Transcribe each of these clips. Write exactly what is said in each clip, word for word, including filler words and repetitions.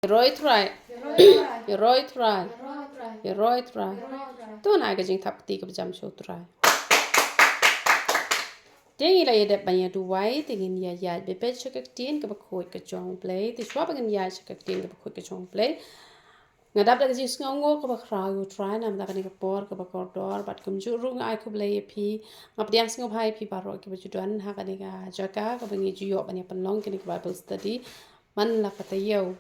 Ïaroh ïa u Trai. Ïaroh ïa u Trai. Ïaroh ïa u Trai. To ngin ai ka jingthap kti kaba jam sha u Trai. Te ngi la ïa dep ban ïa duwai, te ngin ïa ïaid beit sha ka ktien kaba khuid ka jong U Blei, te shuwa ba ngin ïaid sha ka ktien kaba khuid ka jong U Blei. Nga dap da ka jingsngewnguh kaba khraw ïa u Trai namar kane ka por kaba kordor, bad kumjuh ruh nga ai khublei ïa phi, nga pdiang sngewbha ïa phi baroh kiba ju don ha kane ka jaka kaba ngi ju ïoh ban ïa pynlong kane ka Bible study man la ka taïew.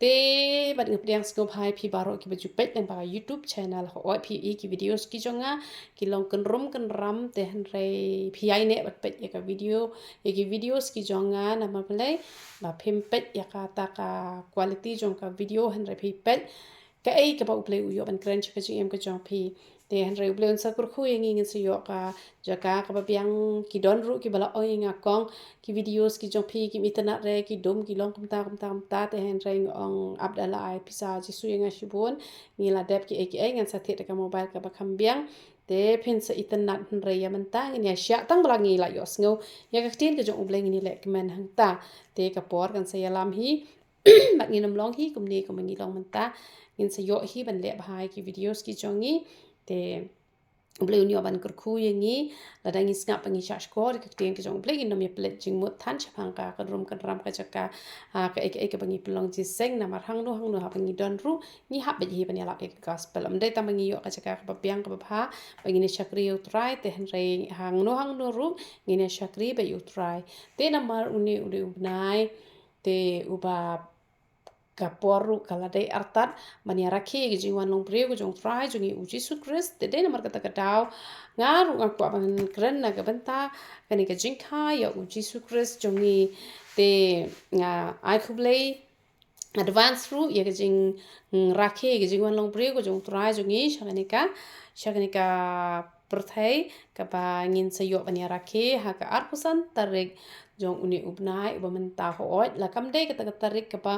Te bad nga pdiang sngewbha ïa phi baroh kiba ju peit lyngba ka YouTube channel, hooid phi ïohi ki videos ki jong nga ki long kynrum kynram, te hynrei phi ïaineh bad peit ïa ka video, ïa ki videos ki jong nga. Namar balei? Ba phim peit ïa kata ka quality jong ka video, hynrei phi peit kaei kaba U Blei u ïoh ban kren sha ka jingim ka jong phi. Te hynrei U Blei un sa kyrkhu ïa ngi, ngin sa ïoh ka jaka kaba biang. Ki don ruh kiba la ong ïa nga, kong, ki videos ki jong phi kim itynnad re, ki dum, ki long kumta kumta kumta, te hynrei nga ong, ap da la ai pisa Jisu ïa nga shibun, ngi la dep kiei kiei, ngan sa thied da ka mobile kaba kham biang. Te phin sa itynnad, hynrei ïa mynta ngin ïa shah tang ba la ngi la ïohsngew ïa ka ktien ka jong U Blei, ngin ïa leh kmen hangta. Te ka por kan sa ïalam hi. Bad ngin ym long hi kumne kumba ngi long mynta. Ngin sa ïoh hi ban leh bha ïa ki videos ki jong ngi. Te U Blei un ïoh ban kyrkhu ïa ngi. Lada ngi sngap ba ngi shah shkor ïa ka ktien ka jong U Blei, ngin ym ïa pynleit jingmut than shaphang ka kynrum kynram ka jaka, ah, kaei kaei kaba ngi pynlong jingïaseng. Namar hangno hangno haba ngi don ruh, ngi hap beit hi ban ïalap ïa ka gospel. Ym dei tang ba ngi ïoh ka jaka kaba biang kaba bha ba ngin ïa shakri ïa U Trai, te hynrei hangno hangno ruh ngin ïa shakri beit ïa U Trai. Te namar une, une u bnai, te uba ka por ruh ka la dei artat ban ïa rakhe ïa ka jingwan long briew ka jong U Trai jong ngi U Jisu Khrist. Te dei namar kata ka daw nga ruh nga kwah ban kren na ka bynta kane ka jingkha ïa U Jisu Khrist jong ngi. Te nga ai khublei advance ruh ïa ka jing, mm, rakhe ïa ka jingwan long briew ka jong U Trai jong ngi sha kane ka, sha kane ka pyrthei kaba ngin sa ïoh ban ïa rakhe ha ka arphew san tarik jong une u bnai uba mynta. Hooid, la kam dei kata ka tarik kaba,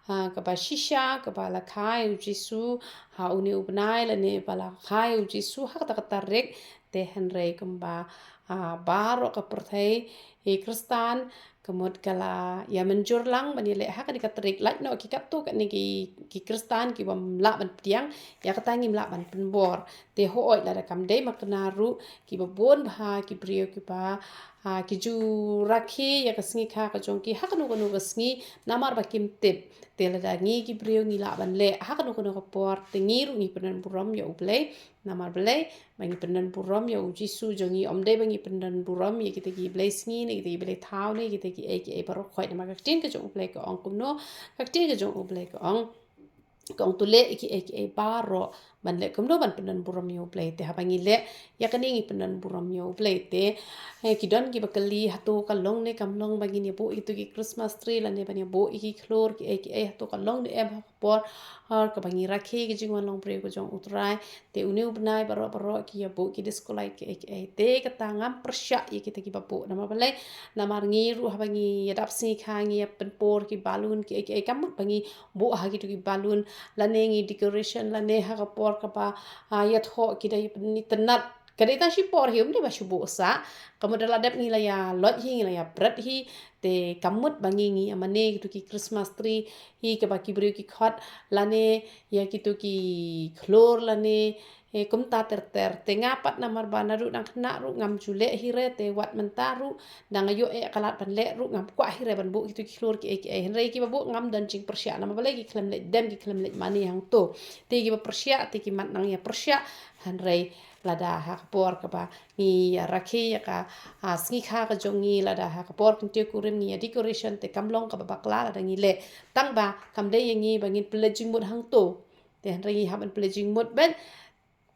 ah, kaba shisha kaba la kha ïa U Jisu ha une u bnai lane ba la kha ïa U Jisu ha kata ka tarik, te hynrei kumba, ah, baroh ka pyrthei, eh, Khristan, ka mut ka la ïa mynjur lang ban ïa leh ha kane ka tarik. Lait noh ki katto katne ki, ki Khristan ki bym lah ban pdiang ïa kata, ngim lah ban pynbor. Te hooid, lada kam dei makna ruh, kiba bun bha ki briew kiba, ah, ki ju rakhe ïa ka sngi kha ka jong ki ha kano kano ka sngi namar ba kim tip. Te lada ngi ki briew ngi lah ban leh ha kano kano ka por, te ngi ruh ngi pyndon burom ïa U Blei. Namar balei? Ba ngi pyndon burom ïa U Jisu jong ngi, ym dei ba ngi pyndon burom ïa kita ki blei sngi ne kita ki blei thaw ne kita kiei kiei baroh khoit. Namar ka ktien ka jong U Blei ka ong kumno? Ka ktien ka jong U Blei ka ong, ka ong, to leh ïa kiei kiei baroh ban leh kumno ban pyndon burom ïa U Blei. Te haba ngi leh ïa kane ngi pyndon burom ïa U Blei. Te, eh, ki don kiba kylli, hato ka long ne kam long ba ngin ïa buh ïa kito ki Christmas tree lane ban ïa buh ïa ki khlur kiei kiei, hato ka long ne em ha ka por, ah, kaba ngi rakhe ïa ka jingwan long briew ka jong U Trai? Te une u bnai baroh baroh ki ïa buh ki disco light kiei kiei. Te kata ngam pyrshah ïa kita kiba buh. Namar balei? Namar ngi ruh haba ngi ïa dap sngi kha ngi ïa pynpor ki balloon kiei kiei. Kam mut ba ngi buh ha kito ki balloon lane ngi decoration lane ha ka por kaba, ah, ïathoh ki da ïa pynitynnad. Ka dei tang shipor hi, ym dei ba shu buh sah. Ka mut da la dep ngi la ïa loit hi, ngi la ïa bret hi. Te kam mut ba ngi, ngi ïa mane kito ki Christmas tree hi kaba ki briew ki khot lane ïa kito ki khlur lane, eh, kumta ter ter. Te nga pat namar ba naduh dang khynnah ruh ngam ju leh hi re, te wat mynta ruh dang ïoh eh ka lad ban leh ruh ngam kwah hi re ban buh kito ki khlur kiei kiei. Hynrei kiba buh ngam don jingpyrshah, namar balei? Ki khlem leit dem, ki khlem leit mane hangto. Te kiba pyrshah te ki mat nang ïa pyrshah. Hynrei lada ha ka por kaba ngi ïa rakhe ïa ka, ah, sngi kha ka jong ngi, lada ha ka por kyntiew kurim ngi ïa decoration, te kam long kaba bakla lada ngi leh. Tang ba kam dei ïa ngi ba ngin pynleit jingmut hangto. Te hynrei ngi hap ban pynleit jingmut beit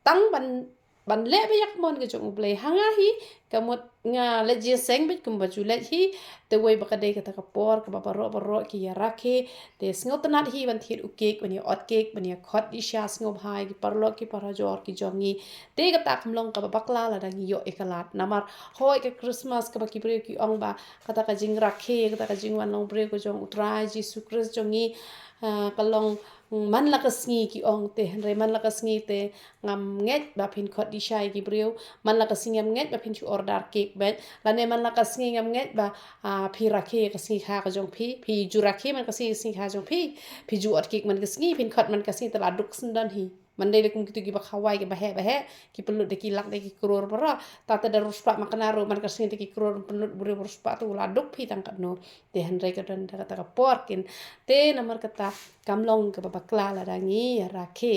tang ban, ban leh beit ïa ka mon ka jong U Blei. Ha nga hi, ka mut nga leit jingïaseng beit kumba ju leit hi. Te wei ba ka dei kata ka por kaba baroh baroh ki ïa rakhe. Te sngewtynnad hi ban thied u cake, ban ïa ot cake, ban ïa khot dih sha, sngewbha ïa ki paralok ki parajor ki jong ngi. Te kata kam long kaba bakla lada ngi ïoh eh ka lad. Namar hooid, ka Christmas kaba ki briew ki ong ba kata ka jingrakhe, kata ka jingwan long briew ka jong U Trai Jisu Khrist jong ngi, ah, ka long Man la ka sngi ki ong te, hynrei man la ka sngi te ngam ngeit ba phin khot dih shai ki briew. Man la ka sngi ngam ngeit ba phin shu order cake bad. Lane man la ka sngi ngam ngeit ba, ah, phi rakhe ka sngi kha ka jong phi. Phi ju rakhe man ka sngi, sngi kha jong phi. Phi ju ot cake man ka sngi, phin khot man ka sngi te la duk syndon hi. Man dei la kum kitu kiba khawai kiba heh ba heh. Ki pynlut da ki lak da ki klur baroh. Tata da ruh spah ma kane ruh man ka sngi da ki klur pynlut briew ruh spah tu la duk phi tang katno. Te hynrei ka don da kata ka por kin. Te namar kata kam long kaba bakla lada ngi ïa rakhe.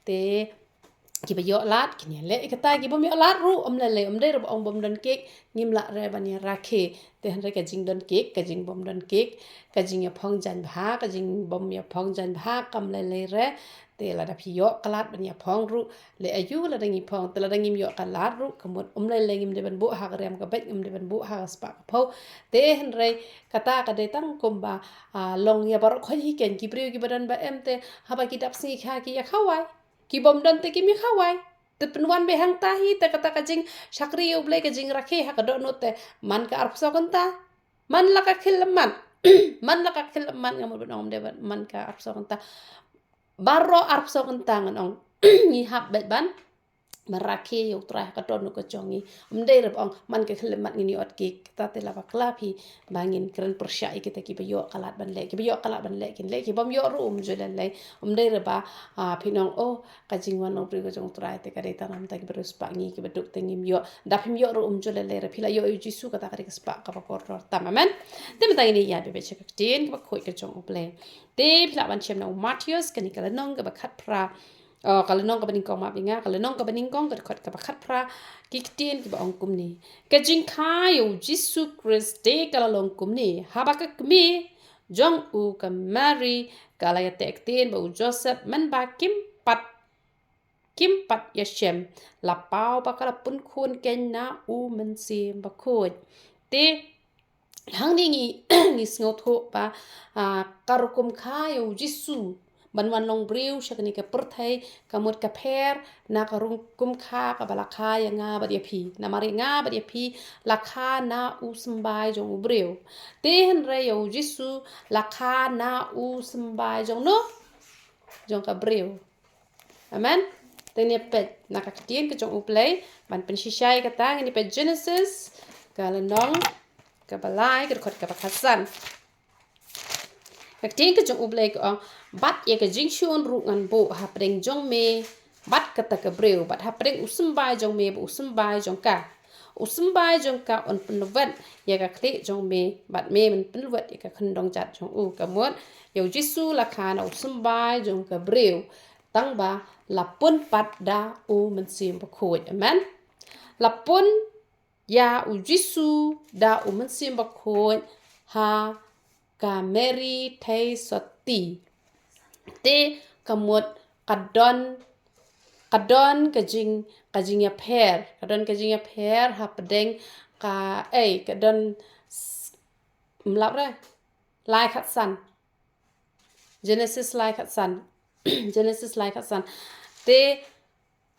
Te kiba ïoh lad kin ïa leh ïa kata, kibym ïoh lad ruh ym lei lei, ym dei ruh ba ong bym don cake ngim lah re ban ïa rakhe. Te hynrei ka jingdon cake, ka jingbym don cake, ka jingïaphong jan bha, ka jingbym ïaphong jan bha kam lei lei re. Te lada phi ïoh ka lad ban ïaphong ruh, leh aïu lada ngi phong, te lada ngim ïoh ka lad ruh, ka mut ym lei lei ngim dei ban buh ha ka riam ka beit, ngim dei ban buh ha ka spah ka phew. Te hynrei kata ka dei tang kumba, ah, long ïa baroh khoit hi ken, ki briew kiba don ba em te haba ki dap sngi kha ki ïa khawai. Kibym don te kim ïa khawai. Te pynwan beit hangta hi te kata ka jingshakri ïa U Blei, ka jingrakhe ha ka dohnud te man ka arphew saw kynta. Man la ka khyllipmat. Man la ka khyllipmat, nga mut ban ong ym dei ban man ka arphew saw kynta. Baroh arphew saw kynta ngan ong. Ngi hap beit ban, ban rakhe ïa U Trai ha ka dohnud ka jong ngi. Ym dei re ba ong man ka khyllipmat ngin ïa ot cake. Kata te la bakla phi ba ngin kren pyrshah ïa kita kiba ïoh ka lad ban leh. Kiba ïoh ka lad ban leh kin leh, kibym ïoh ruh um ju lei lei. Ym dei re ba, ah, phin ong, oh, ka jingwan long briew ka jong U Trai te ka dei tang namar ki briew spah ngi kiba duk te ngim ïoh. Da phim ïoh ruh um ju lei lei re, phi la ïoh ïa U Jisu, kata ka dei ka spah kaba kordor tam. Amen. Te mynta ngin ïa beh beh sha ka ktien kaba khuid ka jong U Blei. Te phi lah ban shem na u Mathaios kane ka lynnong kaba khatphra. Oh, ka lynnong kaba nyngkong, map ïa nga, ka lynnong kaba nyngkong, ka dkhot kaba khatphra. Ki ktien kiba ong kumne. Ka jingkha ïa U Jisu Khrist te ka la long kumne. Haba ka kmie jong u ka Mari ka la ïateh ktien bad u Joseph mynba kim pat, kim pat ïashem, la paw ba ka la pun khun keiñ na U Mynsiem Bakhuid. Te hangne ngi, ngi sngewthuh ba, ah, ka rukom kha ïa U Jisu ban wan long briew sha kane ka pyrthei ka mut ka pher na ka rukom kha kaba la kha ïa nga bad ïa phi. Namar ïa nga bad ïa phi la kha na u symbai jong u briew. Te hynrei ïa U Jisu la kha na u symbai jong no? Jong ka briew. Amen. Te ngin ïa peit na ka ktien ka jong U Blei ban pynshisha ïa kata, ngin ïa peit Genesis ka lynnong kaba lai, ka dkhot kaba khatsan. Ka ktien ka jong U Blei ka ong, bad ïa ka jingshun ruh ngan buh hapdeng jong me bad kata ka briew, bad hapdeng u symbai jong me bad u symbai jong ka. U symbai jong ka un pynlwet ïa ka khlieh jong me, bad me men pynlwet ïa ka khyndong jat jong u. Ka mut ïa U Jisu la kha na u symbai jong ka briew, tang ba la pun pat da U Mynsiem Bakhuid. Amen. La pun ïa U Jisu da U Mynsiem Bakhuid ha ka Mary Theisotti. Te ka mut ka don, ka don ka jing, ka jingïapher, ka don ka jingïapher hapdeng ka, ei, ka don s-, ym lap re. Lai khatsan. Genesis lai khatsan. Genesis lai khatsan. Te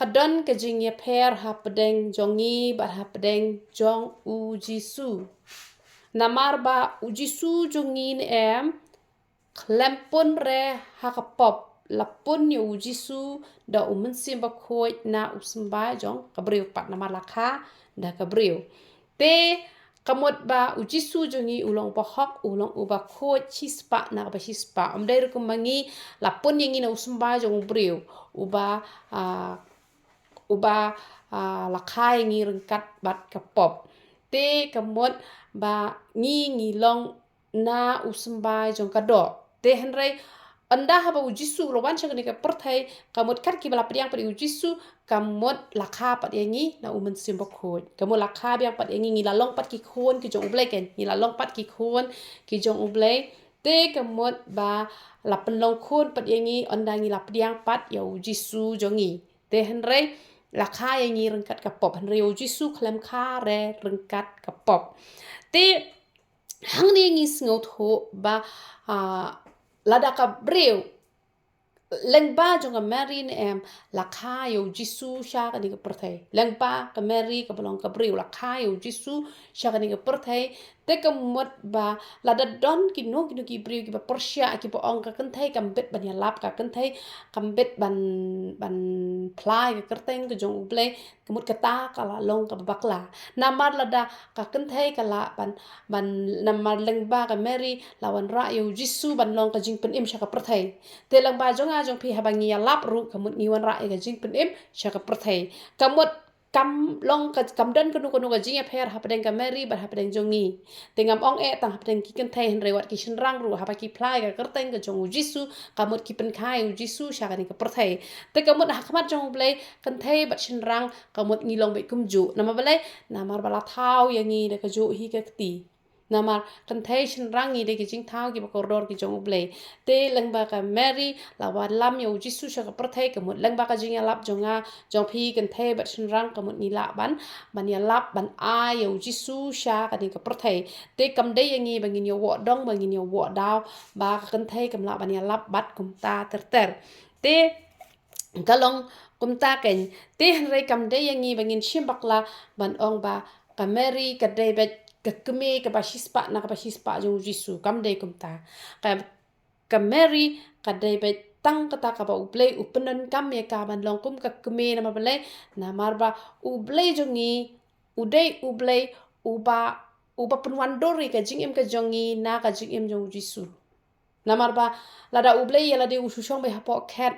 ka don ka jingïapher hapdeng jong ngi bad hapdeng jong U Jisu. Namar ba U Jisu jong ngi ne em, khlem pun re ha ka pop, la pun ïa U Jisu da U Mynsiem Bakhuid na u symbai jong ka briew pat, namar la kha da ka briew. Te ka mut ba U Jisu jong ngi u long bahok, u long uba khuid shispah na kaba shispah. Ym dei ruh kumba ngi, la pun ïa ngi na u symbai jong u briew uba, ah, uba, ah, la kha ïa ngi ryngkat bad ka pop. Te ka mut ba ngi, ngi long na u symbai jong ka doh. Te hynrei ynda haba U Jisu u la wan sha kane ka pyrthei, ka mut kat kiba la pdiang pat ïa U Jisu, ka mut la kha pat ïa ngi na U Mynsiem Bakhuid. Ka mut la kha biang pat ïa ngi, ngi la long pat ki khun ki jong U Blei, ken, ngi la long pat ki khun ki jong U Blei. Te ka mut ba la pynlong khun pat ïa ngi ynda ngi la pdiang pat ïa U Jisu jong ngi. Te hynrei la kha ïa ngi ryngkat ka pop, hynrei U Jisu khlem kha re ryngkat ka pop. Te hangne ngi sngewthuh ba, ah, lada ka briew, lyngba jong ka Mary ne em, la kha ïa U Jisu sha kane ka pyrthei. Lyngba ka Mary kaba long ka briew, la kha ïa U Jisu sha kane ka pyrthei. Te ka mut ba lada don kino kino ki briew kiba pyrshah, kiba ong ka kynthei kam bit ban ïalap, ka kynthei kam bit ban, ban phla ïa ka kyrteng ka jong U Blei, ka mut kata ka la long kaba bakla. Namar lada ka kynthei ka lah ban, ban, namar lyngba ka Mary la wanrah ïa U Jisu ban long ka jingpynim sha ka pyrthei. Te lyngba jong nga jong phi, haba ngi ïalap ruh ka mut ngi wanrah ïa ka jingpynim sha ka pyrthei. Ka mut kam long ka, kam don kano kano ka jingïapher hapdeng ka Mary bad hapdeng jong ngi. Te ngam ong eh tang hapdeng ki kynthei, hynrei wat ki shynrang ruh, haba ki phla ïa ka kyrteng ka jong U Jisu, ka mut ki pynkha ïa U Jisu sha kane ka pyrthei. Te ka mut ha khmat jong U Blei, kynthei bad shynrang ka mut ngi long beit kumjuh. Namar balei? Namar ba la thaw ïa ngi da kajuh hi ka kti. Namar kynthei shynrang ngi dei ki jingthaw kiba kordor ki jong U Blei. Te lyngba ka Mary la wallam ïa U Jisu sha ka pyrthei, ka mut lyngba ka jingïalap jong nga jong phi, kynthei bad shynrang, ka mut ngi lah ban, ban ïalap ban ai ïa U Jisu sha kane ka pyrthei. Te kam dei ïa ngi ba ngin ïoh woh dong, ba ngin ïoh woh daw ba ka kynthei kam lah ban ïalap bad kumta ter ter. Te ka long kumta kein. Te hynrei kam dei ïa ngi ba ngin shim bakla ban ong ba ka Mary ka dei beit ka kmie kaba shispah na kaba shispah jong U Jisu. Kam dei kumta. Ka, ka Mary ka dei beit tang kata kaba U Blei u pyndonkam ïa ka ban long kum ka kmie. Namar balei? Namar ba U Blei jong ngi u dei U Blei uba, uba pynwandur ïa ka jingim ka jong ngi na ka jingim jong U Jisu. Namar ba lada U Blei ïa lade u shu shong beit hapoh khet,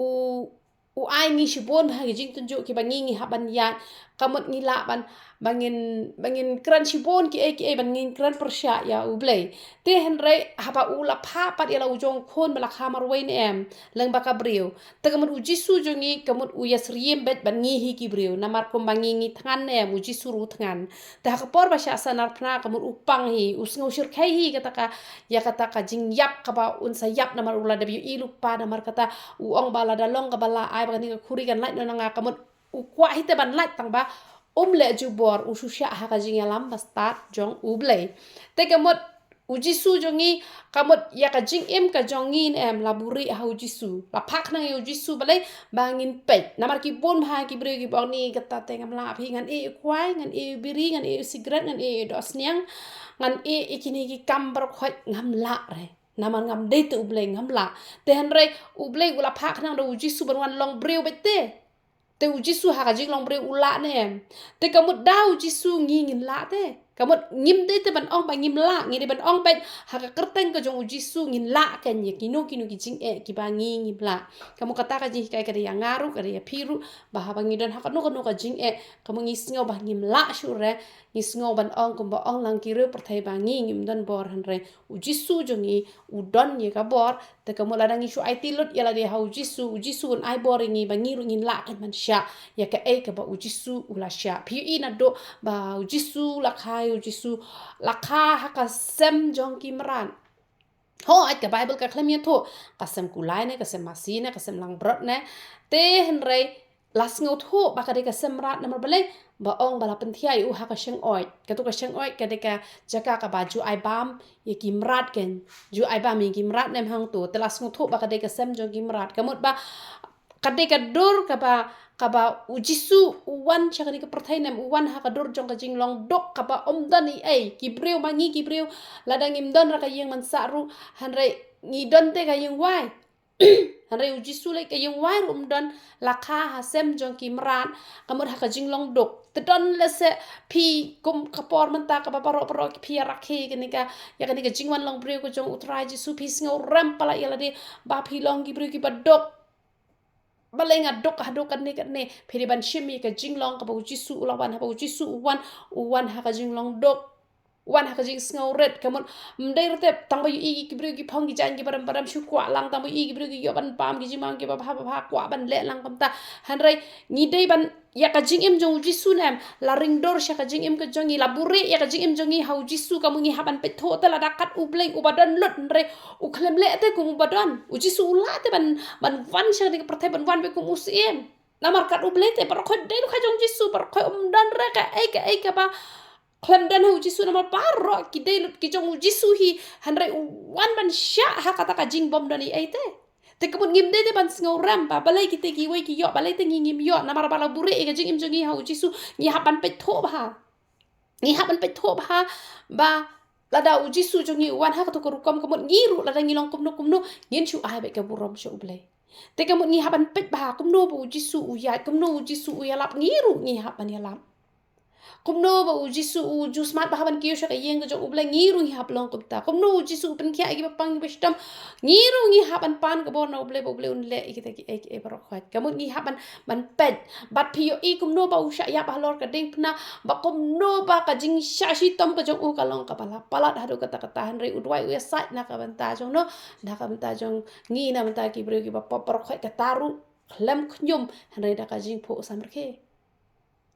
u, u ai ngi shibun ha ki jingtynjuh kiba ngi, ngi hap ban ïaid, ka mut ngi lah ban, ba ngin, ba ngin kren shibun kiei kiei, ban ngin kren pyrshah ïa U Blei. Te hynrei haba u la phah pat ïa la u jong khun ba la kha marwei ne em lyngba ka briew, te ka mut U Jisu jong ngi ka mut u ïasyriem beit bad ngi hi ki briew. Namar kumba ngi ngi thngan ne em, U Jisu ruh u thngan. Te ha ka por ba shah sanar phna ka mut u pang hi, u sngew shyrkhei hi kata ka, ïa kata ka jingïap kaba un sa ïap, namar u la dep ïohi lypa. Namar kata u ong ba lada long kaba lah, ai ba kane ka khuri kan lait noh na nga. Ka mut u kwah hi te ban lait, tang ba um leh jubor, u shu shah ha ka jingïalam ba stad jong U Blei. Te ka mut U Jisu jong ngi, ka mut ïa ka jingim ka jong ngi ne em, la buhrieh ha U Jisu. La phah khnang ïa U Jisu. Balei? Ba ngin peit. Namar ki bun bha ki briew kiba ong, ni kata te ngam lah phi, ngan ïeh u kwai, ngan ïeh u biri, ngan ïeh u sigaret, ngan ïeh u doh sniang, ngan ïeh ïa kine ki kam baroh khoit, ngam lah re. Namar ngam dei te U Blei, ngam lah. Te hynrei U Blei u la phah khnang da U Jisu ban wan long briew beit te. Te U Jisu ha ka jinglong briew u lah ne em? Te ka mut da U Jisu ngi ngin lah te. Ka mut ngim dei te ban ong ba ngim lah, ngi dei ban ong beit ha ka kyrteng ka jong U Jisu ngin lah kein ïa kino kino ki jingeh kiba ngi ngim lah. Ka mut kata ka jinghikai ka dei ïa nga ruh, ka dei ïa phi ruh, ba haba ngi don ha kano kano ka jingeh, ka mut ngi sngew ba ngim lah shuh re, ngi sngew ban ong kumba ong lang ki briew pyrthei ba ngi ngim don bor, hynrei U Jisu jong ngi u don ïa ka bor. Te ka mut lada ngi shu aiti lut ïa lade ha U Jisu, U Jisu un ai bor ïa ngi ba ngi ruh ngin lah kein ban shah ïa kaei kaba U Jisu u la shah. Phi ïohi naduh ba U Jisu la kha, U Jisu la kha ha ka sem jong ki mrad. Hooid, ka Baibl ka khlem ïathuh ka sem kulai ne, ka sem masi ne, ka sem langbrot ne. Te hynrei la sngewthuh ba ka dei ka sem mrad. Namar balei? Ba ong ba la pynthiah ïa u ha ka shengoit. Kato ka shengoit ka dei ka jaka kaba ju ai bam ïa ki mrad kein. Ju ai bam ïa ki mrad ne em hangto. Te la sngewthuh ba ka dei ka sem jong ki mrad. Ka mut ba ka dei ka dur kaba, kaba U Jisu u wan sha kane ka pyrthei ne em, u wan ha ka dur jong ka jinglong duk kaba ym don ei ei. Ki briew ma ngi ki briew, lada ngim don ruh ka ïing mansah ruh, hynrei ngi don te ka ïing wai. Hynrei U Jisu leh ka ïing wai ruh um don, la kha ha sem jong ki mrad, ka mut ha ka jinglong duk. Te don lehse phi kum ka por mynta kaba baroh baroh phi ïa rakhe kane ka, ïa kane ka jingwan long briew ka jong U Trai Jisu, phi sngew rem palat ïa lade ba phi long ki briew kiba duk. Balei nga duk haduh katne katne? Phi dei ban shim ïa ka jinglong kaba U Jisu u la wan, haba U Jisu u wan, u wan ha ka jinglong duk. Wan ha ka jingsngew rit. Ka mut ym dei ruh te tang ba ïohi ki briew ki phong ki jaiñ kiba rem ba rem shu kwah lang, tang ba ïohi ki briew ki ïoh ban bam ki jingmam kiba bha ba bha, kwah ban leh lang kumta. Hynrei ngi dei ban, ïa ka jingim jong U Jisu ne em, la ring dur sha ka jingim ka jong ngi, la buhrieh ïa ka jingim jong ngi ha U Jisu. Ka mut ngi hap ban peit thuh te lada kat U Blei uba don lut, hynrei u khlem leh te kum uba don. U Jisu u lah te ban, ban wan sha kane ka pyrthei, ban wan beit kum u Syiem. Namar kat U Blei te baroh khoit dei lut ka jong U Jisu, baroh khoit ym don re kaei kaei kaba khlem don ha U Jisu, namar baroh ki dei lut ki jong U Jisu hi, hynrei u wan ban shah ha kata ka jingbym don ei ei te. Te ka mut ngim dei te ban sngew rem ba balei kite kiwei ki ïoh, balei te ngi ngim ïoh, namar ba la buhrieh ïa ka jingim jong ngi ha U Jisu, ngi hap ban peit thuh bha. Ngi hap ban peit thoh bha ba lada u Jisu jong ngi u wan ha kato ka rukom, ka mut ngi ruh lada ngi long kumno kumno ngin shu ai beit ka burom sha U Blei. Te ka mut ngi hap ban peit bha kumno ba u Jisu u ïaid, kumno u Jisu u ïalap, ngi ruh ngi hap ban ïalap. Kumno ba u Jisu u ju smat bha ban kiew sha ka ïing ka jong U Blei, ngi ruh ngi hap long kumta. Kumno u Jisu u pynkhiah ïa kiba pang kiba shitom, ngi ruh ngi hap ban pan ka bor na U Blei ba U Blei un leh ïa kita kiei kiei baroh khoit. Ka mut ngi hap ban, ban peit. Bad phi ïohi kumno ba u shah ïap halor ka diengphna, ba kumno ba ka jingshah shitom ka jong u ka long kaba la palat haduh katta katta, hynrei u duwai u ïasaid na ka bynta jong no, na ka bynta jong ngi, na bynta ki briew kiba pop baroh khoit. Kata ruh khlem khñium, hynrei da ka jingphuh samrkhie.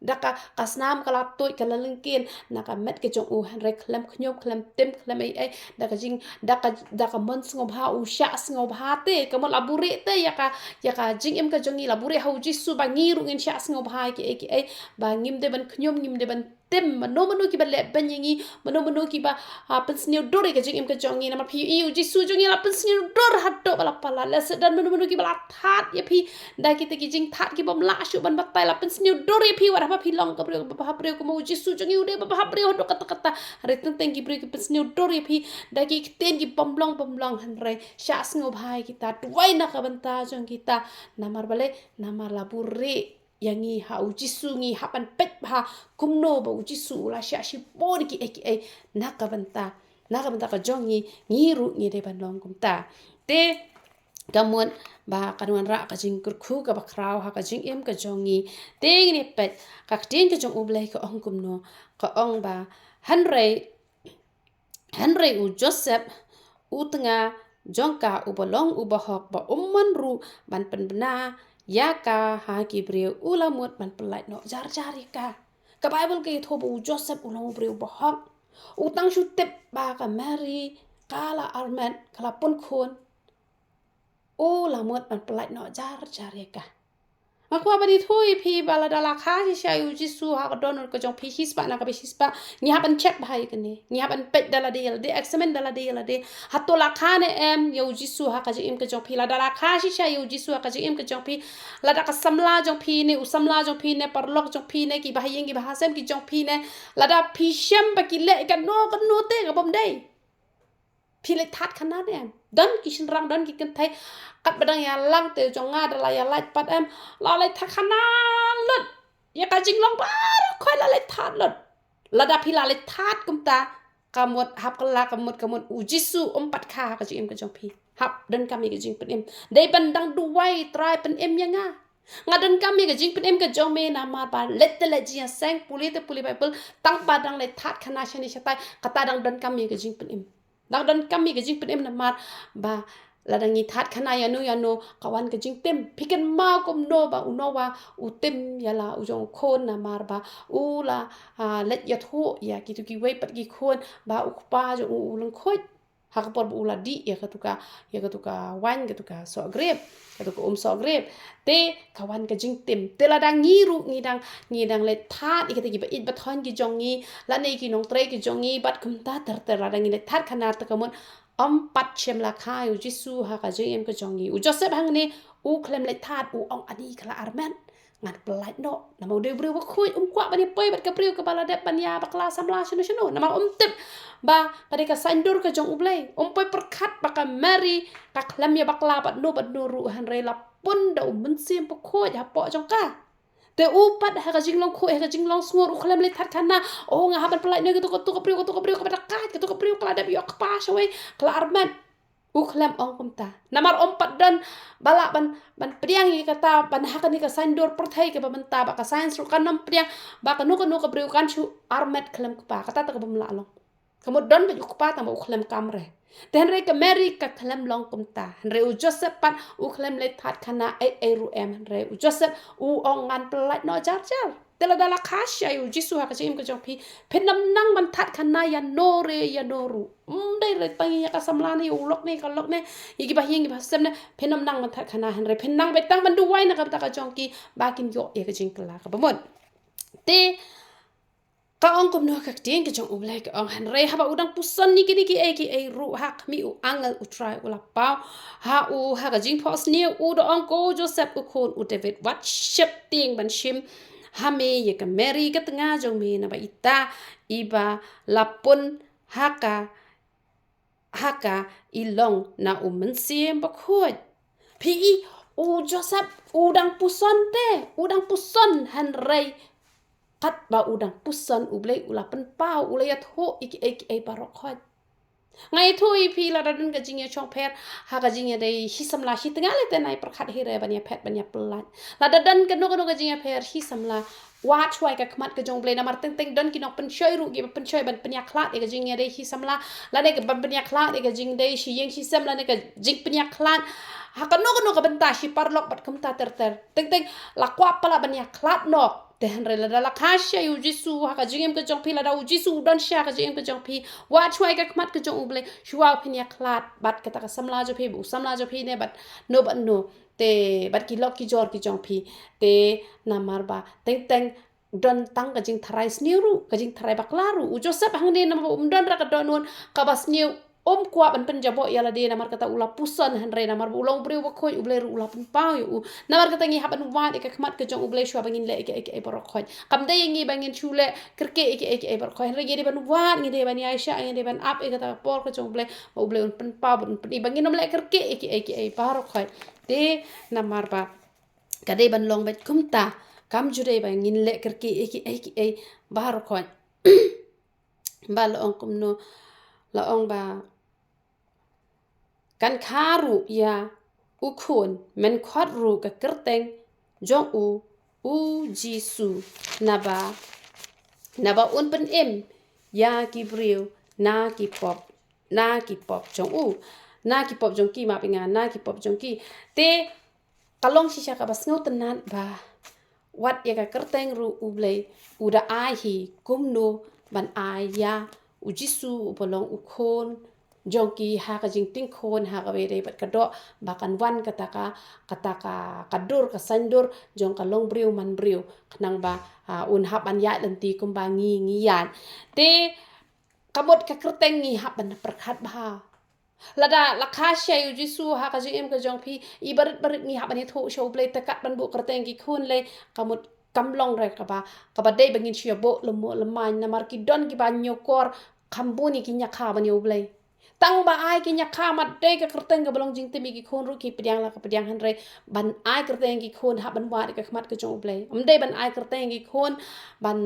Da ka, ka snam ka la tuid, ka la lyngkien na ka met ka jong u, hynrei khlem khñium, khlem tim, khlem ei ei, da ka jing, da ka, da ka mon sngewbha, u shah sngewbha te. Ka mut la buhrieh te ïa ka, ïa ka jingim ka jong ngi, la buhrieh ha u Jisu ba ngi ruh ngin shah sngewbha ïa kiei kiei, ba ngim dei ban khñium, ngim dei ban tim. Mano mano kiba leh beiñ ïa ngi, mano mano kiba, ah, pynsniew dur ïa ka jingim ka jong ngi, namar phi ïohi u Jisu jong ngi la pynsniew dur haduh ba la palat. Lehse don mano mano kiba la that ïa phi da kita ki jingthat ki bym lah shuh ban batai, la pynsniew dur ïa phi wat haba phi long ka briew kaba bhabriew. Kumba u Jisu jong ngi u dei ba bhabriew haduh katta katta, hynrei teng teng ki briew ki pynsniew dur ïa phi da ki ktien ki bym long bym long, hynrei shah sngewbha ïa kita, duwai na ka bynta jong kita. Namar balei? Namar la buhrieh ïa ngi ha u Jisu. Ngi hap ban peit bha kumno ba u Jisu u la shah shibun kiei kiei na ka bynta, na ka bynta ka jong ngi, ngi ruh ngi dei ban long kumta. Te ka mut ba kan wanrah ka jingkyrkhu kaba khraw ha ka jingim ka jong ngi. Te ngin ïa peit ka ktien ka jong U Blei ka ong kumno, ka ong ba, hynrei, hynrei u Joseph u tnga jong ka uba long uba hok, ba um mon ruh ban pynbna ïa ka ha ki briew, u la mut ban pyllait noh jar jar ïa ka. Ka Baibl ka ïathuh ba u Joseph u long u briew uba hok. U tang shu tip ba ka Mary ka la armet, ka la pun khun, u la mut ban pyllait noh jar jar ïa ka. Nga kwah ban ïathuh ïa phi ba lada la kha shisha ïa u Jisu ha ka dohnud ka jong phi, shispah na kaba shispah, ngi hap ban check bha ïa kane. Ngi hap ban peit da lade ïa lade, examine da lade ïa lade. Hato la kha ne em ïa u Jisu ha ka jingim ka jong phi? Lada la kha shisha ïa u Jisu ha ka jingim ka jong phi, lada ka samla jong phi ne, u samla jong phi ne, paralok jong phi ne, ki bahaïing ki bahasem ki jong phi ne, lada phi shem ba ki leh kano kano te ka bym dei, phi leit thad khana ne em? Don ki shynrang, don ki kynthei, katba dang ïalang te jong nga da la ïa lait pat em, la leit thad khana lut. Ïa ka jinglong baroh khoit la leit thad lut. Lada phi la leit thad kumta, ka mut hap kylla, ka mut, ka mut u Jisu um pat kha ha ka jingim ka jong phi. Hap donkam ïa ka jingpynim. Dei ban dang duwai, Trai pynim ïa nga. Nga donkam ïa ka jingpynim ka jong me namar ba leit te leit jingïaseng, pule te pule Baibl, tang ba dang leit thad khana shane shatai, kata dang donkam ïa ka jingpynim. Dang donkam ïa ka jingpynim namar ba lada ngi thad khana ïano ïano ka wan ka jingtim. Phi kynmaw kumno ba u Noah u tim ïa la u jong u khun namar ba u la, ah, leit ïathuh ïa kito kiwei pat ki khun ba u kpa jong u u lyngkhuid. Ha ka por ba u la dih ïa katu ka, ïa katu ka waiñ, katu ka soh grep, katu ka um soh grep, te ka wan ka jingtim. Te lada ngi ruh ngi dang, ngi dang leit thad ïa kita kiba ïeit ba thoiñ ki jong ngi, lane ki nongtrei ki jong ngi, bad kumta ter ter, lada ngi leit thad khana te ka mut um pat shem la kha ïa u Jisu ha ka jingim ka jong ngi. U Joseph hangne u khlem leit thad, u ong, ani ka la armet, ngan pyllait noh. Namar u dei u briew bakhuid, um kwah ban ïa poi bad ka briew kaba la dep ban ïa bakla samla shano shano. Namar um tip ba ka dei ka saiñdur ka jong U Blei. Um poi pyrkhat ba ka Mary ka khlem ïa bakla bad no bad no ruh, hynrei la pun da u Mynsiem Bakhuid hapoh jong ka. Te u pat ha ka jinglong khuid, ha ka jinglong sngur, u khlem leit thad khana. O, nga hap ban pyllait noh ïa kato, kato ka briew, kato ka briew kaba dakait, kato ka briew ka la dep ïoh kpa shawei, ka la armet. U khlem ong kumta. Namar um pat don ba lah ban, ban pdiang ïa kata, ban ha kane ka saiñdur pyrthei kaba mynta, ba ka science ruh kan ym pdiang ba kano kano ka briew kan shu armet khlem kpa. Kata te ka bym lah long. Ka mut don beit u kpa tang ba u khlem kam re. Te hynrei ka Mary ka khlem long kumta. Hynrei u Joseph pat u khlem leit thad khana ei ei ruh em. Hynrei u Joseph u ong, ngan pyllait noh jar jar. Te lada la kha shisha ïa u Jisu ha ka jingim ka jong phi, phin ym nang ban thad khana ïano re ïano ruh. Ym dei re tang ïa ka samla ne, ïa u lok ne, ka lok ne, ïa ki bahaïing ki bahasem ne, phin ym nang ban thad khana, hynrei phin nang beit tang ban duwai na ka bynta ka jong ki ba kin ïoh ïa ka jingkylla kaba mut. Te ka ong kumno ka ktien ka jong U Blei, ka ong, hynrei haba u dang puson ïa kine kiei kiei ruh, ha khmih, u angel U Trai u la paw ha u ha ka jingphohsniew, u da ong, ko Joseph u khun u David, wat sheptieng ban shim ha me ïa ka Mary ka tnga jong me, naba ita iba la pun ha ka, ha ka i long na u Mynsiem Bakhuid. Phi i, u Joseph u dang puson te, u dang puson, hynrei katba u dang puson U Blei u la pynpaw, u la ïathuh ïa kiei kiei baroh khoit. Nga ïathuh ïa phi, lada don ka jingïashongpher ha ka jingïadei shi samla, shi tnga lei te nai pyrkhat hi re ban ïaphet ban ïapyllait. Lada don kano kano ka jingïapher shi samla, wad shuwa ïa ka khmat ka jong U Blei, namar teng teng don ki nongpynshoi ruh kiba pynshoi ban pynïakhlad ïa ka jingïadei shi samla, lane ka ban pynïakhlad ïa ka jingdei shi ïing shi sem, lane ka jingpynïakhlad ha kano kano ka bynta, shi paralok bad kumta ter ter. Teng teng la kwah palat ban ïakhlad noh. Te hynrei lada la khie sha ïa U Jisu ha ka jingim ka jong phi, lada U Jisu u don sha ka jingim ka jong phi, wad shuwa ïa ka khmat ka jong U Blei, shuwa phin ïakhlad bad kata ka samla jong phi, u samla jong phi ne bad no bad no. Te bad ki lok ki jor ki jong phi. Te namar ba teng teng don tang ka jingtharai sniew ruh, ka jingtharai bakla ruh. U Joseph hangne namar ba um don ra ka dohnud kaba sniew, um kwah ban pynjaboh ïa lade, namar kata u la puson, hynrei namar ba u long u briew bakhuid, U Blei ruh u la pynpaw ïa u. Namar kata ngi hap ban wad ïa ka khmat ka jong U Blei shuwa ba ngin leh ïa kiei kiei baroh khoit. Kam dei ïa ngi ba ngin shu leh kyrkieh ïa kiei kiei baroh khoit, hynrei ngi dei ban wad, ngi dei ban ïaishah, ngi dei ban ap ïa kata ka por ka jong U Blei, ba U Blei un pynpaw, ba un pyni ba ngin ym leh kyrkieh ïa kiei kiei baroh khoit. Te namar ba ka dei ban long beit kumta, kam ju dei ba ngin leh kyrkieh ïa kiei kiei baroh khoit. Ba la ong kumno, la ong ba kan kha ruh ïa u khun, men khot ruh ka kyrteng jong u, U Jisu, naba, naba un pynim ïa ki briew na ki pop, na ki pop jong u, na ki pop jong ki, ma pynga, na ki pop jong ki. Te ka long shisha kaba sngewtynnat ba wat ïa ka kyrteng ruh U Blei u da ai hi, kumno ban ai ïa U Jisu uba long u khun jong ki ha ka jingting khun, ha kaba ïadei bad ka doh, ba kan wan kata ka, kata ka, ka dur, ka saiñdur jong ka long briew man briew, khnang ba, ah, un hap ban ïaid lynti kumba ngi, ngi ïaid. Te ka mut ka kyrteng ngi hap ban pyrkhat bha. Lada la khie sha ïa U Jisu ha ka jingim ka jong phi, i barit barit ngi hap ban ïathuh sha U Blei, te kat ban buh kyrteng ki khun lei, ka mut kam long re kaba, kaba dei ba ngin shu ïa buh lem, lem, namar ki don kiba ñiewkor kham bun ïa ki ñiakha ban ïa U Blei. Tang ba ai ki ñiakha, mat dei ka kyrteng kaba long jingtim ïa ki khun ruh ki pdiang la ka pdiang, hynrei ban ai kyrteng ïa ki khun hap ban wad ïa ka khmat ka jong U Blei. Ym dei ban ai kyrteng ïa ki khun ban,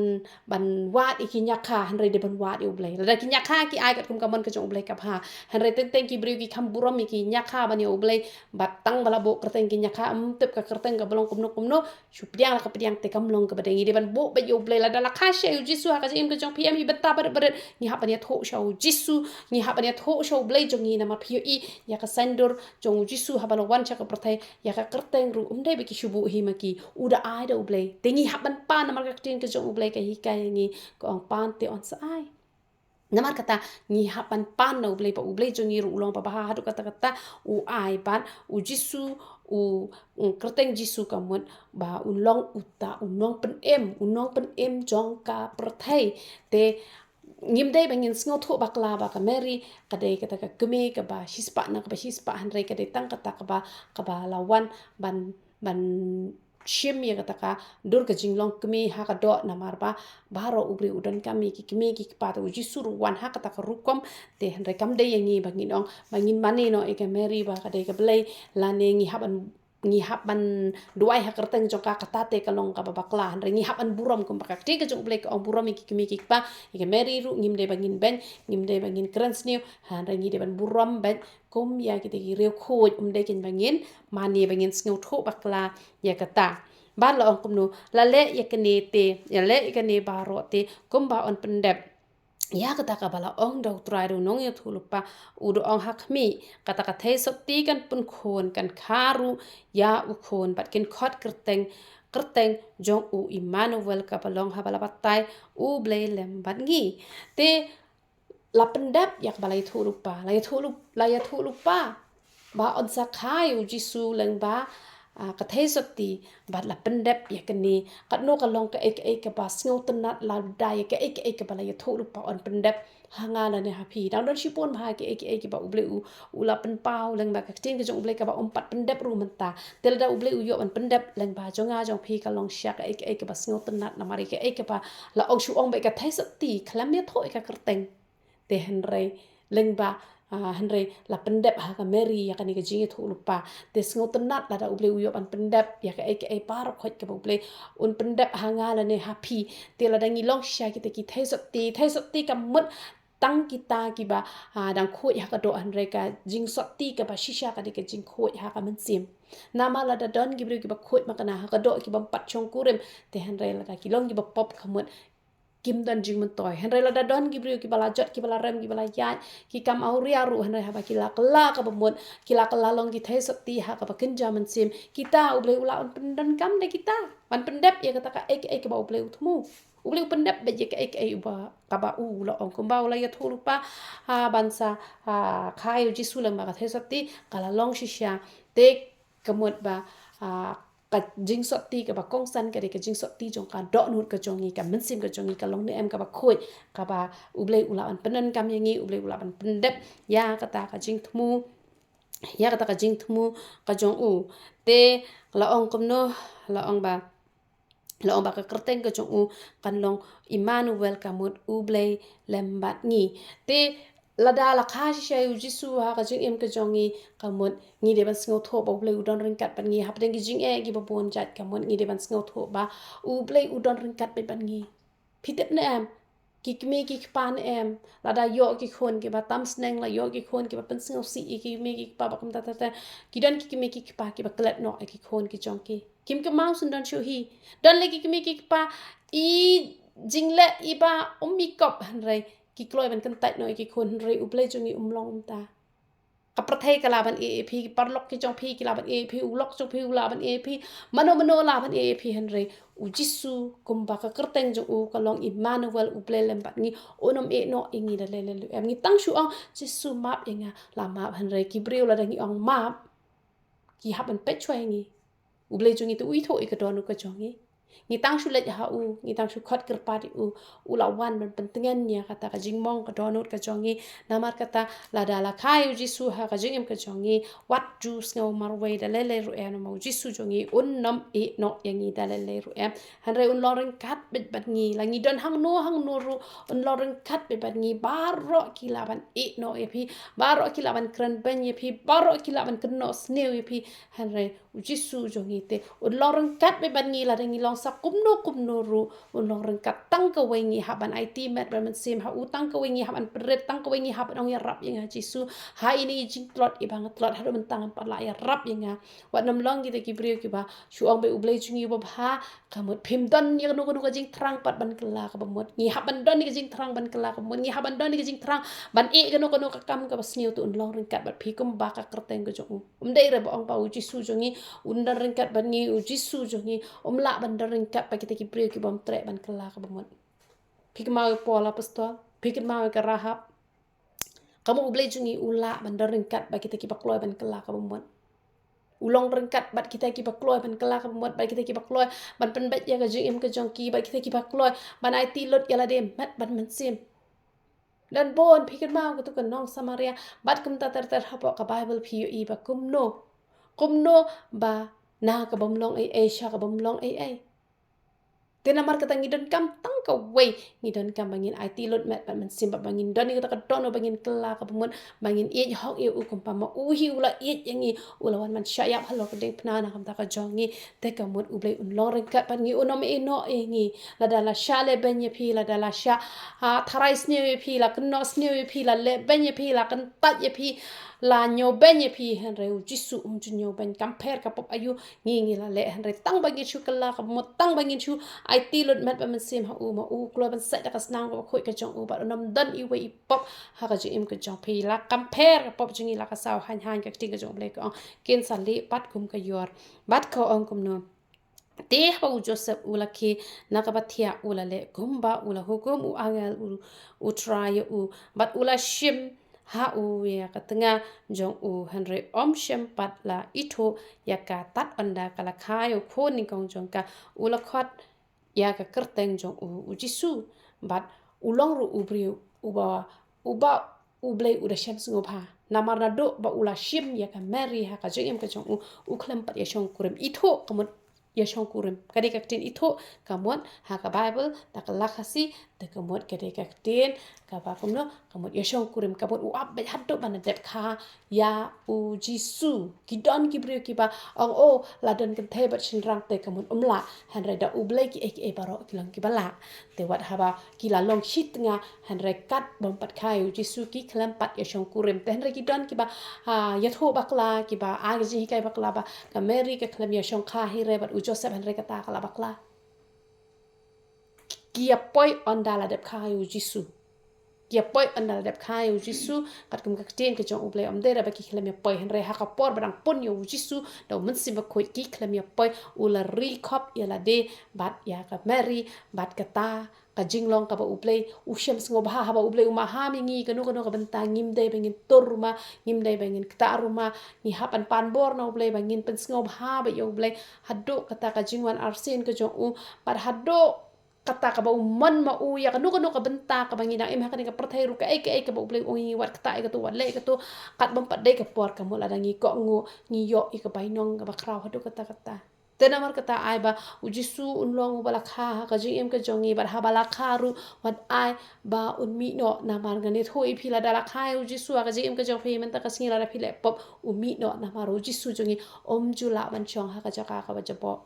ban wad ïa ki ñiakha, hynrei dei ban wad ïa U Blei. Lada ki ñiakha ki ai katkum ka mon ka jong U Blei ka bha, hynrei teng teng ki briew ki kham burom ïa ki ñiakha ban ïa U Blei, bad tang ba la buh kyrteng ki ñiakha, ym tip ka kyrteng kaba long kumno kumno, shu pdiang la ka pdiang, te kam long kaba dei. Ngi dei ban buh beit ïa U Blei. Lada la khie sha ïa U Jisu ha ka jingim ka jong phi, em hi bynta barit barit, ngi hap ban ïathuh sha U Jisu, ngi hap ban ïathuh sha U Blei jong ngi, namar phi ïohi ïa ka saiñdur jong U Jisu haba la wan sha ka pyrthei, ïa ka kyrteng ruh ym dei ba ki shu buh hi ma ki, u da ai da U Blei. Te ngi hap ban pan, namar ka ktien ka jong U Blei ka hikai ïa ngi, ka ong pan te yn sa ai. Namar kata ngi hap ban pan na U Blei, ba U Blei jong ngi ruh u long ba bha haduh katta katta, u ai bad U Jisu, u, u kyrteng Jisu ka mut ba un long uta u nongpynim, u nongpynim jong ka pyrthei. Te ngim dei ba ngin sngewthuh bakla ba ka Mary ka dei kata ka kmie kaba shispah na kaba shispah, hynrei ka dei tang kata kaba, kaba la wan ban, ban shim ïa kata ka dur ka jinglong kmie ha ka doh, namar ba baroh u briew u donkam ïa ki kmie ki kpa, te U Jisu ruh u wan ha kata ka rukom. Te hynrei kam dei ïa ngi ba ngin ong, ba ngin mane noh ïa ka Mary ba ka dei ka blei, lane ngi hap ban, ngi hap ban duwai ha kyrteng jong ka, kata te ka long kaba bakla. Hynrei ngi hap ban burom, kumba ka ktien ka jong U Blei ka ong, burom ïa ki kmie ki kpa. Ïa ka Mary ruh ngim dei ba ngin beiñ, ngim dei ba ngin kren sniew, hynrei ngi dei ban burom beit kum ïa kita ki riewkhuid, ym dei kein ba ngin mane, ba ngin sngewthuh bakla ïa kata. Bad la ong kumno, la leh ïa kane te, la leh ïa kane baroh te kumba yn pyndep ïa kata kaba la ong da U Trai, da u nongïathuhlypa, u da ong ha khmih, kata ka theisotti kan pun khun, kan kha ruh ïa u khun, bad kin khot kyrteng, kyrteng jong u Immanuel, kaba long haba la batai, U Blei lem bad ngi. Te la pyndep ïa kaba la ïathuhlypa, la ïathuhlyp-, la ïathuhlypa ba yn sa kha ïa U Jisu lyngba, ah, ka theisotti, bad la pyndep ïa kane. Katno ka long kaei kaei kaba sngewtynnat lada ïa kaei kaei kaba la ïathuhlypa yn pyndep ha nga lane ha phi. Dang don shibun bha kiei kiei kiba U Blei u, u la pynpaw lyngba ka ktien ka jong U Blei kaba ym pat pyndep ruh mynta. Te lada U Blei u ïoh ban pyndep lyngba jong nga jong phi ka long shisha kaei kaei kaba sngewtynnat namar ïa kaei kaba la ong shu ong beit ka theisotti khlem ïathuh ïa ka kyrteng. Te hynrei lyngba, ah, hynrei la pyndep ha ka Mary ïa kane ka jingïathuhlypa. Te sngewtynnat lada U Blei u ïoh ban pyndep ïa kaei kaei baroh khoit kaba U Blei un pyndep ha nga lane ha phi. Te lada ngi long shisha kita ki theisotti, theisotti ka mut tang kita kiba, ah, dang khuid ha ka doh, hynrei ka jingsotti kaba shisha ka dei ka jingkhuid ha ka mynsiem. Namar lada don ki briew kiba khuid makna ha ka doh kiba ym pat shongkurim, te hynrei lada ki long kiba pop ka mut kim don jingmyntoi. Hynrei lada don ki briew kiba la jot, kiba la rem, kiba la ïaid, ki kam awria ruh, hynrei haba ki la kylla kaba mut, ki la kylla long ki theisotti ha kaba kynja mynsiem, kita U Blei u lah ban pyndonkam da kita ban pyndep ïa kata kaei kaei kaba U Blei u thmu. U Blei u pyndep beit ïa kaei kaei ba kaba u la ong, kumba u la ïathuhlypa, ha, ban sa, ha, kha ïa U Jisu lyngba ka theisotti, ka la long shisha. Te ka mut ba, ha, ka jingsotti kaba kongsan ka dei ka jingsotti jong ka dohnud ka jong ngi, ka mynsiem ka jong ngi ka long ne em kaba khuid, kaba U Blei u lah ban pyndonkam ïa ngi, U Blei u lah ban pyndep ïa kata ka jingthmu, ïa kata ka jingthmu ka jong u. Te la ong kumno, la ong ba, la ong ba ka kyrteng ka jong u kan long Immanuel, ka mut U Blei lem bad ngi. Te lada la kha shisha ïa U Jisu ha ka jingim ka jong ngi, ka mut ngi dei ban sngewthuh ba U Blei u don ryngkat bad ngi. Hapdeng ki jingeh kiba bun jait, ka mut ngi dei ban sngewthuh ba U Blei u don ryngkat bad, bad ngi. Phi tip ne em, ki kmie ki kpa ne em, lada ïoh ki khun kiba tam sneng, la ïoh ki khun kiba pynsngewsih ïa ki kmie ki kpa ba kumta ta ta, ki don ki kmie ki kpa kiba klet noh ïa ki khun ki jong ki. Kim kynmaw shen don shuh hi. Don lei ki kmie ki kpa i jingleh iba ym i kop, hynrei ki kloi ban kyntait noh ïa ki khun, hynrei U Blei jong ngi um long kumta. Ka pyrthei ka lah ban ïeh ïa phi, ki paralok ki jong phi ki lah ban ïeh ïa phi, u lok jong phi u lah ban ïeh ïa phi, mano mano lah ban ïeh ïa phi, hynrei U Jisu kumba ka kyrteng jong u ka long Immanuel, U Blei lem bad ngi, un ym ïeh noh ïa ngi da lei lei ruh em. Ngi tang shu ong, Jisu map ïa nga, la map, hynrei ki briew lada ngi ong map, ki hap ban peit shuwa ïa ngi. U Blei jong ngi te u ithuh ïa ka dohnud ka jong ngi. Ngi tang shu leit ha u, ngi tang shu khot kyrpad ïa u, u la wan ban pyntngen ïa kata ka jingmong ka dohnud ka jong ngi. Namar kata lada la kha ïa U Jisu ha ka jingim ka jong ngi, wat ju sngew marwei da lei lei ruh em, namar U Jisu jong ngi un ym ïeh noh ïa ngi da lei lei ruh em. Hynrei un long ryngkat beit bad ngi, la ngi don hangno hangno ruh un long ryngkat beit bad ngi. Baroh ki lah ban ïeh noh ïa phi, baroh ki lah ban kren beiñ ïa phi, baroh ki lah ban kynnoh sniew ïa phi, hynrei U Jisu jong ngi te un long ryngkat beit bad ngi, lada ngi long sa kumno kumno ruh un long ryngkat. Tang kawei ngi hap ban aiti met bad mynsiem ha u, tang kawei ngi hap ban pynrit, tang kawei ngi hap ban ong, ïarap ïa nga Jisu ha ine i jingtlot iba nga tlot haduh mynta ngam pat lah, ïarap ïa nga. Wat nym long kita ki briew kiba shu ong ba U Blei jong ngi uba bha, ka mut phim don ïa kano kano ka jingthrang pat ban kylla kaba mut. Ngi hap ban don ïa ka jingthrang ban kylla kaba mut, ngi hap ban don ïa ka jingthrang ban ïeh kano kano ka kam kaba sniew, te un long ryngkat bad phi kumba ka kyrteng ka jong u. Um dei re ba ong ba U Jisu jong ngi un don ryngkat bad ngi, U Jisu jong ngi um lah ban don ryngkat bad kita ki briew ki bym treh ban kylla kaba mut. Phi kynmaw ïa u Paul apostol, phi kynmaw ïa ka Rahab. Ka mut U Blei jong ngi u lah ban don ryngkat bad kita kiba kloi ban kylla kaba mut. U long ryngkat bad kita kiba kloi ban kylla kaba mut, bad kita kiba kloi ban pynbeit ïa ka jingim ka jong ki, bad kita kiba kloi ban aiti lut ïa lade met bad mynsiem. Don bun, phi kynmaw katu ka nong Samaria, bad kumta ter ter hapoh ka Baibl phi ïohi ba kumno, kumno ba na ka bym long ei ei sha ka bym long ei ei. Te namar kata ngi donkam tang kawei, ngi donkam ba ngin aiti lut met bad mynsiem, ba ngin don ïa kata ka dohnud ba ngin kylla kaba mut, ba ngin ïeit hok ïa u kumba ma u hi u la ïeit ïa ngi, u la wan ban shah ïap halor ka diengphna na ka bynta ka jong ngi. Te ka mut U Blei un long ryngkat bad ngi, un ym ïeh noh ïa ngi. Lada la shah leh beiñ ïa phi, lada la shah, ha, tharai sniew ïa phi, la kynnoh sniew ïa phi, la leh beiñ ïa phi, la kyntait ïa phi, la ñiewbeiñ ïa phi, hynrei U Jisu um ju ñiewbeiñ. Kam pher ka pop aïu ngi ngi la leh, hynrei tang ba ngin shu kylla kaba mut, tang ba ngin shu aiti lut met bad mynsiem ha u, ma u kloi ban set da ka snam kaba khuid ka jong u, bad un ym don iwei i pop ha ka jingim ka jong phi. La kam pher ka pop jong ngi, la ka saw haiñ haiñ, ka ktien ka jong U Blei ka ong, kin sa lieh pat kum ka ïor. Bad ka ong kumno? Te haba u Joseph u la khie na kaba thiah, u la leh kumba u la hukum u angel u, U Trai ïa u, bad u la shim ha u ïa ka tnga jong u, hynrei um shym pat la ithuh ïa ka tad ynda ka la kha ïa u khun nyngkong jong ka. U la khot ïa ka kyrteng jong u U Jisu, bad u long ruh u briew uba Uba U Blei u da shem sngewbha. Namar naduh ba u la shim ïa ka Mary ha ka jingim ka jong u, u khlem pat ïa shongkurim. Ithuh ka mut ïa shongkurim. Ka dei ka ktien ithuh ka mut ha ka Bible, da ka la Khasi, da ka mut ka dei ka ktien kaba kumno, ka mut ïa shongkurim, ka mut u ap beit haduh ban da dep kha ïa u Jisu. Ki don ki briew kiba ong, oh, la don kynthei bad shynrang te ka mut um lah. Hynrei da U Blei kiei kiei baroh ki long kiba lah. Te wat haba ki la long shi tnga, hynrei kat bym pat kha ïa u Jisu ki khlem pat ïa shongkurim. Te hynrei ki don kiba, ah, ïathuh bakla, kiba ai ka jinghikai bakla ba ka Mary ka khlem ïa shongkha hi re bad u Joseph, hynrei kata ka la bakla. Ki ïa poi ynda la dep kha ïa u Jisu. Ki ïa poi ynda la dep kha ïa u Jisu, katkum ka ktien ka jong U Blei, ym dei re ba ki khlem ïa poi, hynrei ha ka por ba dang pun ïa u Jisu da u Mynsiem Bakhuid, ki khlem ïa poi. U la ri khop ïa lade bad ïa ka Mary, bad kata ka jinglong kaba U Blei u shem sngewbha, haba U Blei u maham ïa ngi kano kano ka bynta, ngim dei ba ngin tur ruma, ngim dei ba ngin ktah ruma. Ngi hap ban pan bor na U Blei ba ngin pynsngewbha beit ïa U Blei haduh kata ka jingwan arsien ka jong u, bad haduh kata kaba u mon ma u ïa kano kano ka bynta kaba ngi dang im ha kane ka pyrthei ruh, kaei kaei kaba U Blei u ong ïa ngi, wat ktah ïa kato, wat leh ïa kato. Kat bym pat dei ka por, ka mut lada ngi kohnguh, ngi ïoh ïa ka bainong kaba khraw haduh katta katta. Te namar kata ai ba u Jisu un long uba la kha ha ka jingim ka jong ngi, bad haba la kha ruh wat ai ba un mih noh. Namar ngan ïathuh ïa phi, lada la kha ïa u Jisu ha ka jingim ka jong phi, mynta ka sngi lada phi leh pop, u mih noh, namar u Jisu jong ngi um ju lah ban shong ha ka jaka kaba jaboh.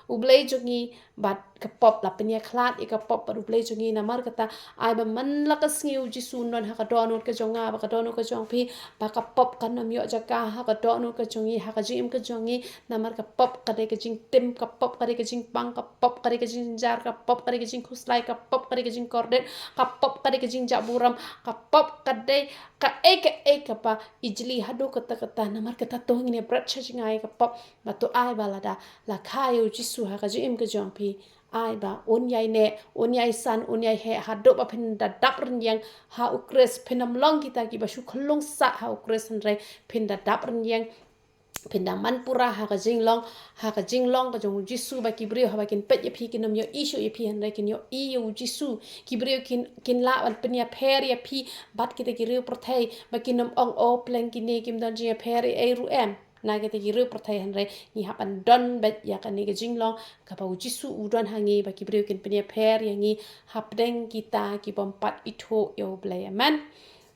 U Blei jong ngi bad ka pop, la pynïakhlad ïa ka pop bad U Blei jong ngi. Namar kata ai ba man la ka sngi u Jisu un don ha ka dohnud ka jong nga bad ka dohnud ka jong phi, ba ka pop kan ym ïoh jaka ha ka dohnud ka jong ngi, ha ka jingim ka jong ngi. Namar ka pop ka dei ka jingtim, ka pop ka dei ka jingpang, ka pop ka dei ka jingjynjar, ka pop ka dei ka jingkhuslai, ka pop ka dei ka jingkordit, ka pop ka dei ka jingjahburom, ka pop ka dei kaei kaei kaba ijli haduh katta katta. Namar kata to ngin ïa bret sha jngai ïa ka pop. Bad to ai ba lada la kha ïa u Jisu ha ka jingim ka jong phi, ai ba un ïai neh, un ïai san, un ïai heh haduh ba phin da dap rynïeng ha u Khrist. Phin ym long kita kiba shu khyllung sah ha u Khrist, hynrei phin da dap rynïeng, phin da man pura ha ka jinglong, ha ka jinglong ka jong u Jisu, ba ki briew haba kin peit ïa phi kin ym ïohi shuh ïa phi, hynrei kin ïohi ïa u Jisu. Ki briew kin, kin lah ban pynïapher ïa phi bad kita ki riew pyrthei, ba kin ym ong, oh, pleng kine kim don jingïapher ei ei ruh em na kita ki riew pyrthei, hynrei ngi hap ban don beit ïa kane ka jinglong kaba u Jisu u don ha ngi, ba ki briew kin pynïapher ïa ngi hapdeng kita ki bym pat ithuh ïa u Blei. Amen.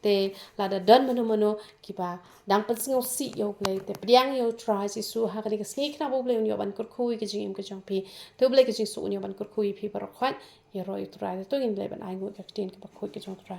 Te lada don mano mano kiba dang pynsngewsih ïa u Blei, te pdiang ïa u Trai Jisu ha kane ka sngi, khnang ba u Blei un ïoh ban kyrkhu ïa ka jingim ka jong phi. Te u Blei ka jingsuk un ïoh ban kyrkhu ïa phi baroh khoit. Ïaroh ïa u Trai, te to ngin leit ban ai nguh ïa ka ktien kaba khuid ka jong u Trai.